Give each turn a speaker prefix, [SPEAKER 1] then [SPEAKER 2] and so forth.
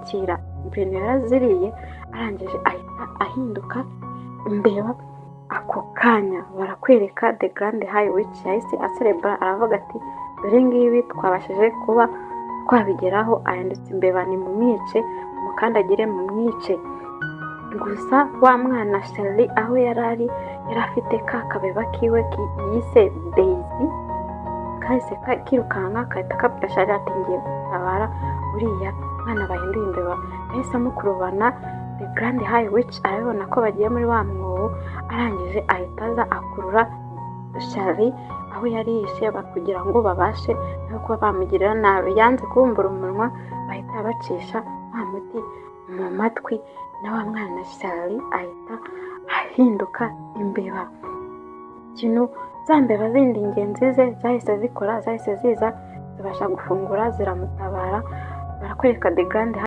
[SPEAKER 1] Akira, Bruno yaraziriye, arangije ahita ahinduka imbeba ako kanya. Barakwereka The Grand High Witch yahise aserebura, aravuga ati: "Dore ngibi twabashije kuba twabigeraho, ahindutse imbeba, ni mumwice, mumukandagire, mumwice." Gusa wa mwana Charlie aho yari ari, yari afite ka kabeba kiwe yise Daisy, kahise kirukanka kahita kabwira Charlie ati: "Ngiye gutabara uriya mwana bahinduye imbeba." Yahise amukurubana. The Grand High Witch arabibona ko bagiye muri wa mwobo, arangije ahita aza akurura Charlie aho yari yishe kugira ngo babashe no kuba bamugirira nabi. Yanze kubumbura umunwa, bahita bacisha wa muti mu matwi, na wa mwana Charlie ahita ahinduka imbeba. Ikintu za mbeba zindi ngenzi ze zahise zikora, zahise ziza zibasha gufungura, ziramutabara. Barakwereka The Grand